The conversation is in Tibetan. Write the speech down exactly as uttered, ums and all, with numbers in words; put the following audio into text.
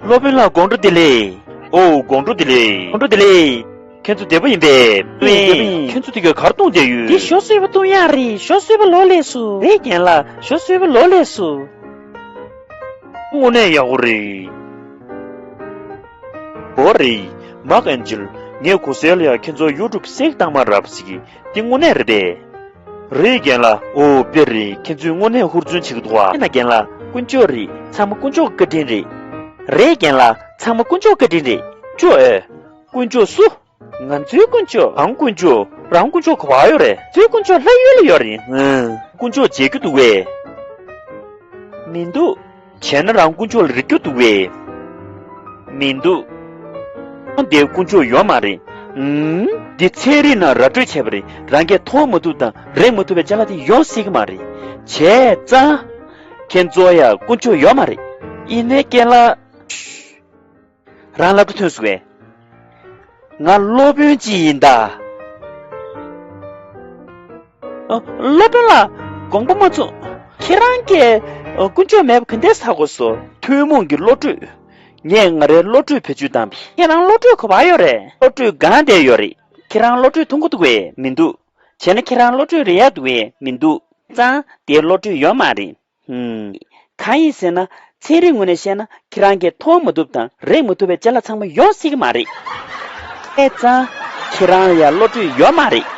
སློབ་དཔོན་ལགས་དགོང་དྲོ་བདེ་ལེགས། ཨོ་དགོང་དྲོ་བདེ་ལེགས། དགོང་དྲོ་བདེ་ལེགས། ཁྱེད་ཚོ་བདེ་པོ་ཡིན་པས། བདེ་པོ་ཡིན། ཁྱེད་ཚོ་དེ་ག་གར་གཏོང་བསྡད་ཡོད། འདི་ཞོ་བཟོས་པ་གཏོང་ཡག་རེད། ཞོ་བཟོས་པ་ལོ་ལེགས་སོ། རེད་རྒན་ལགས། ཞོ་བཟོས་པ་ལོ་ལེགས་སོ། དངོས་གནས་ཡག་པོ་རེད། འོ་རེད། མཱག་ཨན་ཇེལ། ངས་གོ་གསལ་ལ་ཡ་ཁྱེད་ཚོ་ཡུ་ཊུབ་སེག་བཏང་མ་རབས་ཟིག་འདི་དངོས་གནས་རེད་པས། རེད་རྒན་ལགས། ཨོ་དཔེ་རེད། ཁྱེད་ཚོས་དངོས་གནས་ཧུར་བརྩོན་བྱེད་ཀྱི་འདུག་ཨ། ཡིན་ན་རྒན་ལགས། དཀོན་མཆོག་རེད། ཚང་མ་དཀོན་མཆོག་བཀའ་དྲིན་རེད། རེད་རྒན་ལགས། ཚང་མ་དཀོན་མཆོག་བཀའ་དྲིན་རེད། ཅོ་ཨེ། དཀོན་མཆོག་སུ། ང་ཚོའི་དཀོན་མཆོག་རང་དཀོན་མཆོག་རང་དཀོན་མཆོག་ག་པར་ཡོད་རེད། ཚོའི་དཀོན་མཆོག་ལྷ་ཡུལ་ལ་ཡོད་རེད། ཧུམ། དཀོན་མཆོག་མཇལ་རྒྱུ་འདུག་བས། མི་འདུག་བྱས་ན་རང་དཀོན་མཆོག་ལ་རིག་རྒྱུ་འདུག་བས། མི་འདུག་ཨང་། དེ་དཀོན་མཆོག་ཡོད་མ་རེད། ཧུམ། འདི་ཚན་རིག་ནང་ར་སྤྲོད་བྱས་པ་རེད། རང་གིས་མཐོང་མ་ཐུབ་དང་རེག་མ་ཐུབ་པའི་ཅ་ལག་དེ་ཡོང་སྲིད་ཀྱི་མ་རེད། བྱས་ཙང་། ཁྱེད་ཚོ་ཡ་དཀོན་མཆོག་ཡོད་མ་རེད། ཡིན་ནའི་རྒན་ལགས། རང་སློབ་གྲྭ་ཐོན་སོང་བས། ང་སློབ་དཔོན་ཅིག་ཡིན་ད། ཨ། སློབ་དཔོན་ལགས། དགོངས་པ་མ་ཚོམ། ཁྱེད་རང་གིས་ཨ། དཀོན་མཆོག་མེད་པ་ག་འདྲས་ཧ་གོ་སོང་། ཐུན་མོང་གི་བློ་གྲོས། ངས་ང་རའི་བློ་གྲོས་བེད་སྤྱོད་བཏང་བས། ཁྱེད་རང་བློ་གྲོས་ག་པར་ཡོད་རེད། བློ་གྲོས་སྒང་དེར་ཡོད་རེད། ཁྱེད་རང་བློ་གྲོས་ཐུང་ག་འདུག་བས་མི་འདུག་བྱས་ན་ཁྱེད་རང་བློ་གྲོས་རེད་ཡག་འདུག་བས་མི་འདུག་ཙང་དེ་བློ་གྲོས་ཡོད་མ་རེད། ཧུམ། གང་ཡིན་ཟེར་ན། ཚན་རིག་ངོས་ནས་བཤད་ན་ཁྱེད་རང་གིས་མཐོང་མ་ཐུབ་དང་རེག་མ་ཐུབ་པའི་ཅ་ལག་ཚང་མ་ཡོང་སྲིད་ཀྱི་མ་རེད། བྱས་ཙང་། ཁྱེད་རང་ལ་ཡ་བློ་གྲོས་ཡོད་མ་རེད།